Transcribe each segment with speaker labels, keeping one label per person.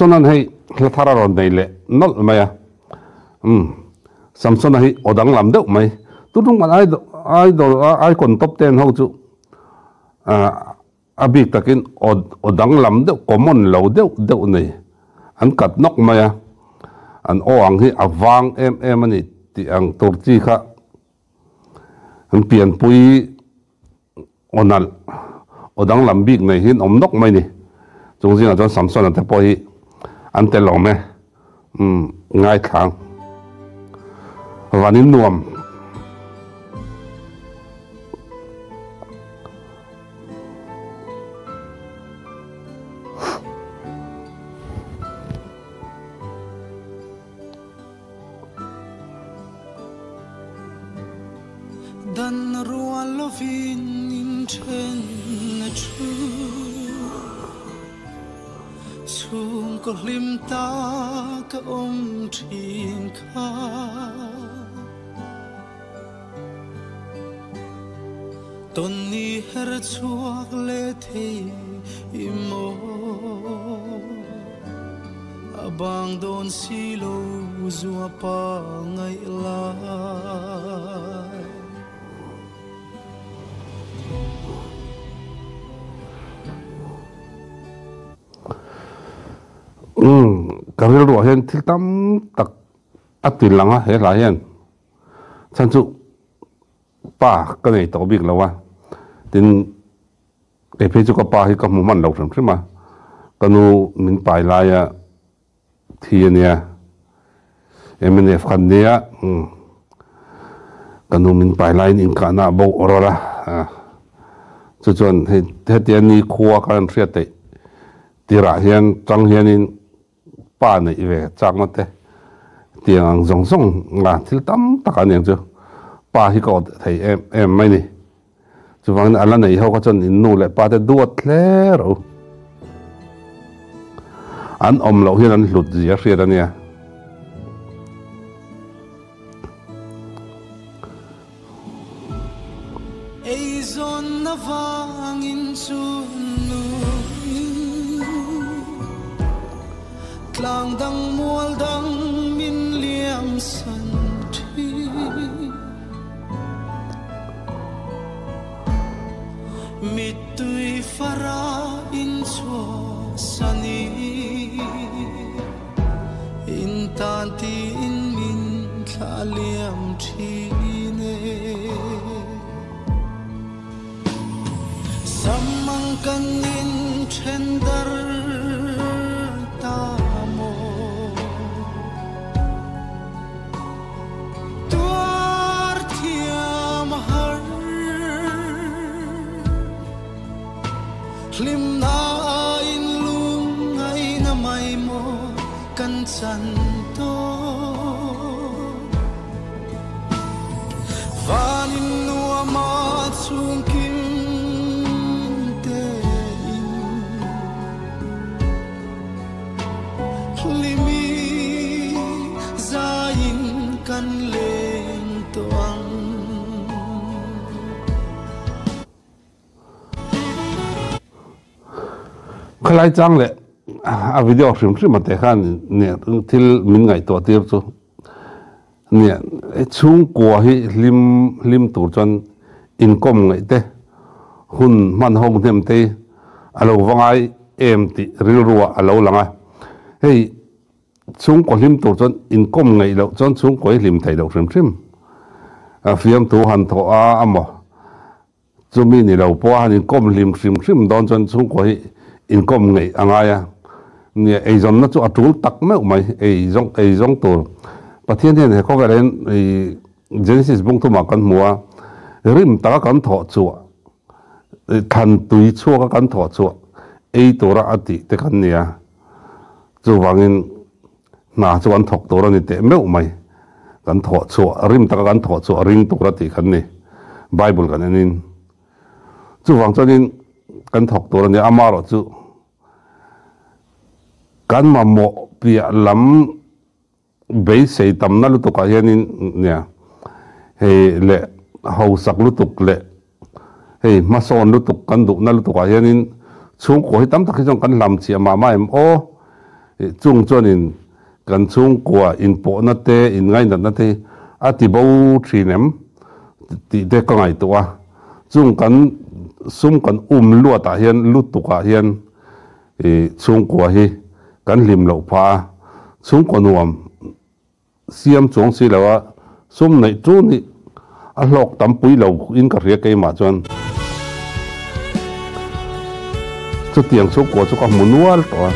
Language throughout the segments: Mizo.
Speaker 1: Samson-a'n hei hla thar a rawn nei leh nawlh mai a. Umm, Samson-a hi aw danglam deuh mai. Tun tum kan idol icon top ten ho chu a bik takin aw aw danglam deuh common lo deuh deuh nei an kat nawk mai a. An aw ang hi a vang em em a ni tih ang tur chi kha an pianpui Aw nalh, aw danglam bik nei hi an awm nawk mai ni. Chung zingah chuan Samson-a te pawh hi an tel awm e. Umm, ngaithlang. Vanin nuam.
Speaker 2: Dan rual lovin in then a thu Chhungkaw hlim ta ka awm thin kha Tawn ni her chhuak leh thei i maw A bang dawn si lo zua pa ngaih lai.
Speaker 1: Umm ka rilruah hian thil tam tak a ti lang a he hla hian chhan chu Pa ka nei tawh bik lo a, tin kei phei chu ka pa hi ka hmu hman lo hrim hrim a, ka nu min pai laia thi a nia, mnf khan nia, ka nu min pai laiin inkahna a bo awr awr a, chu chuan hei hetia nikhua ka rawn hriat theih tirah hian chang hianin Pa neih ve chakna te tiang ang zawng zawng a thil tam tak a niang chu pa hi ka awt thei em em mai ni. Chuvangin a la nei ho kha chuan in nu leh pa te duat hle ro. An awm loh hian an hlut zia hriat a nia.
Speaker 2: Eizawnna vangin chu nuin tlang dang mual dang min liam san thin. Mittui fara inchhuah sani. In tan tiin min thla liam thin e. Sam ang kan in then dar ta maw? Tuar thiam a har Hlimna in lungngaihna mai maw kan chan tawh Vanin nuama chhungkim te in Hlimi zaiin kan leng tawh ang.
Speaker 1: Khalai chang leh a video hrim hrim a te khan nia thil min ngaihtuah tir chu nia chhungkua hi hlim hlim tur chuan inkawm ngaih te hun hman ho hnem te a lo va ngai em tih rilruah a lo lang a hei Chhungkaw hlim tur chuan inkawm ngaih loh chuan chhungkaw hi hlim theih loh hrim hrim. A fiamthu han thawh a amaw chumi ni lo pawh a han inkawm hlim hrim hrim dawn chuan chhungkaw hi inkawm ngaih a ngai a. Nia eizawnna chu a tul tak meuh mai, eizawng eizawng tur. Pathian hian he khawvelah hian ih Genesis bung thumah kan hmu a, rim taka kan thawh chhuah, thlan tui chhuaka kan thawh chhuah ei tura a tih te kan ni a. Chuvangin hna chu kan thawk tur a ni teh meuh mai. Kan thawh chhuah, rim taka kan thawh chhuah ring tur a tih khan ni. Bible kan enin. Chuvang chuanin kan thawk tur a ni. Amaherawh chu kan mamawh piah lam beisei tamna lutukah hianin nia hei leh hausak lutuk leh hei hmasawn lutuk kan duhna lutukah hianin chhungkaw hi tam tak hi chuan kan hlam chhiah mah mah em aw. Chung chuanin kan chhungkua inpawhna te, inngainatna te hi a ti bo thin em tih te ka ngaihtuah a. Chung kan sum kan um luatah hian lutukah hian chhungkua hi kan hlim loh phah a, chhungkaw nuam siam chuang si lo a, sum neih tun hi a hlawk tam pui lo in ka hria keimah chuan chutiang chhungkua chu ka hmu nual tawh a.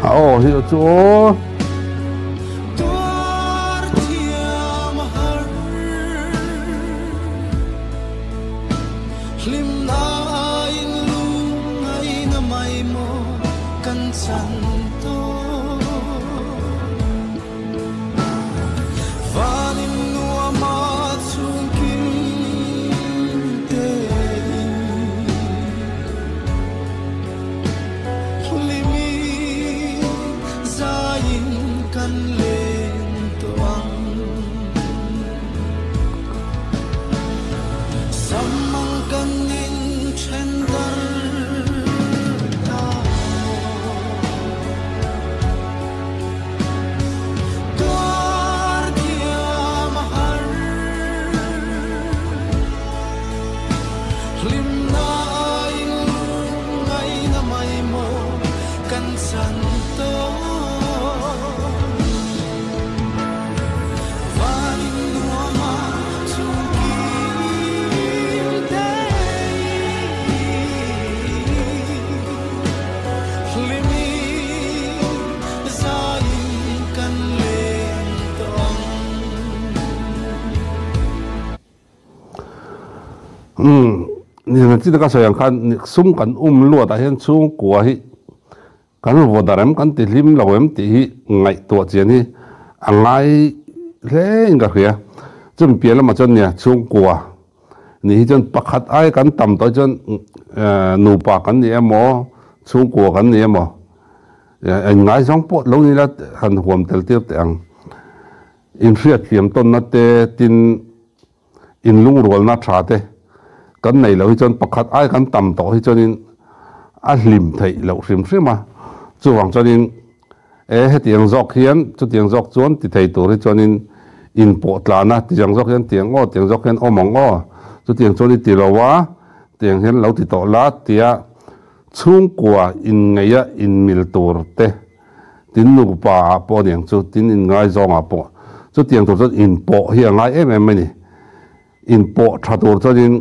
Speaker 1: A aw hi chu aw. Umm ni chi taka sawi ang khan sum kan um luat ah hian chhungkua hi kan vaw darh em kan ti hlim lo em tih hi ngaihtuah chian hi a ngai hle in ka hria. Chumi piah lamah chuan nia chhungkua nih hi chuan pakhat ai kan tam tawh hi chuan nupa kan ni emaw chhungkua kan ni emaw inngaizawng pawh lo ni ila han huam tel tir teh ang. Inhriatthiam tawnna te tin inlungrualna tha te kan nei loh hi chuan pakhat ai kan tam tawh hi chuanin a hlim theih loh hrim hrim a. Chuvang chuanin e hetiang zawk hian chutiang zawk chuan ti thei tur hi chuanin inpawh tlana tiang zawk hian tiang aw tiang zawk hian awm ang aw chutiang chuan i ti lo a tiang hian lo ti tawh la tia chhungkua inngeia inmil tur te Tin nupa ah pawh aniang chu, tin inngaizawng ah pawh chutiang tur chuan inpawh hi a ngai em em mai ni. Inpawh tha tur chuanin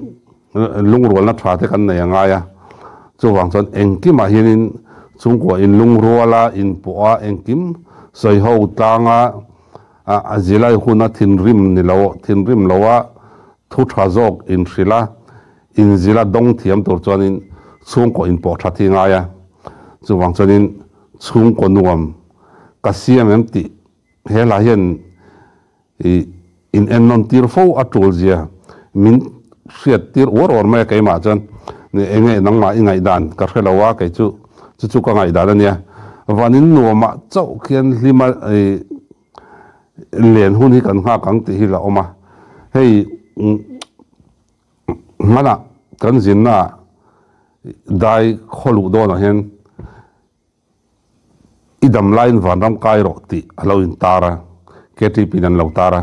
Speaker 1: lungrualna tha te kan nei a ngai a, chuvang chuan engkimah hianin chhungkua inlungrual a, inpawh a, engkim sawi ho tlang a, a zilai huna thinrim ni lo, thinrim lo a thu tha zawk inhrilh a, Inzila dawng thiam tur chuanin chhungkaw inpawh that hi ngai a, chuvang chuanin chhungkaw nuam ka siam em tih he hla hian ih in ennawn tir fo a tul zia min hriat tir uar uar mai a keimah chuan eng nge nangmah i ngaihdan ka hre lo a kei chu chu chu ka ngaihdan a nia vanin nuamah chauh khian hlima ih len hun hi kan nghak ang tih hi la awm a hei. Hmanah kan zinna dai khaw luh dawnah hian i dam laiin vanram kai rawh tih a lo intar a, KTP in an lo tar a.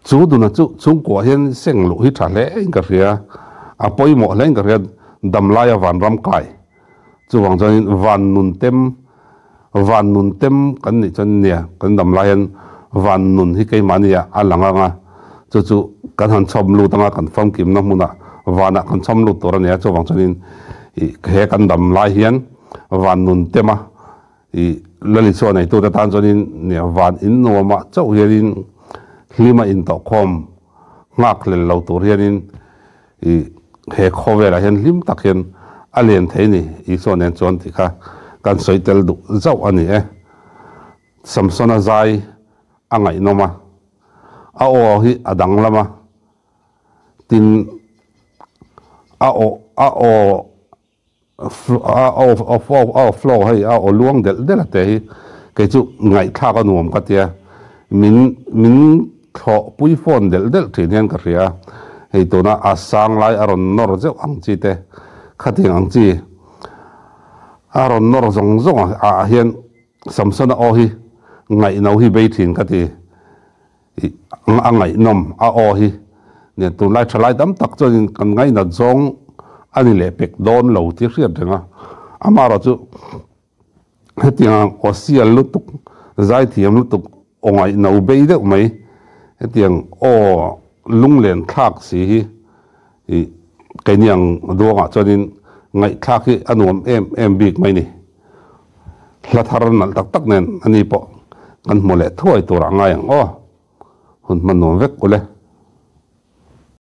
Speaker 1: Chu duna chu chhungkua hian seng luh hi tha hle in ka hria, a pawimawh hle in ka hria, damlaia vanram kai. Chuvang chuanin van nun tem, van nun tem kan nih chuan nia kan damlai hian van nun hi keimahnia a lang ang a, chu chu kan han chhawm lut ang a, kan famkimna hmunah vanah kan chhawm lut tur a ni a, chuvang chuanin ih he kan damlai hian van nun tema ih Lalisua neitute tan chuanin nia van in nuamah chauh hianin hlima intawhkhawm nghak hlel lo tur hianin I he khawvelah hian hlim tak hian a len thei ni Isua nen chuan tih kha kan sawi tel duh zauh a ni e. Samsona zai a ngaihnawm a, a aw hi a danglam a, tin a aw a aw A aw flow hei a aw luang delh delh a te hi kei chu ngaihthlak a nuam ka tia min min thlawh pui phone delh delh thin hian ka hria hei tuna a sang lai a rawn nawr zeuh ang chi te khatiang ang chi a rawn nawr zawng zawng ah hian Samsona aw hi ngaihno hi bei thin ka ti. A ngaihnawm a aw hi nia tunlai thalai tam tak chuanin kan ngainat zawng a ni leh pek dawn lo tih hriat reng a, amaherawh chu hetiang aw sial lutuk zaithiam lutuk aw ngaihno bei deuh mai hetiang aw lunglen thlak si hi ih keini ang duangah chuanin ngaihthlak hi a nuam em em bik mai ni. Hla thar nalh tak tak nen ani pawh kan hmu leh thuai turah ngai ang aw. Hun hman nuam vek ule.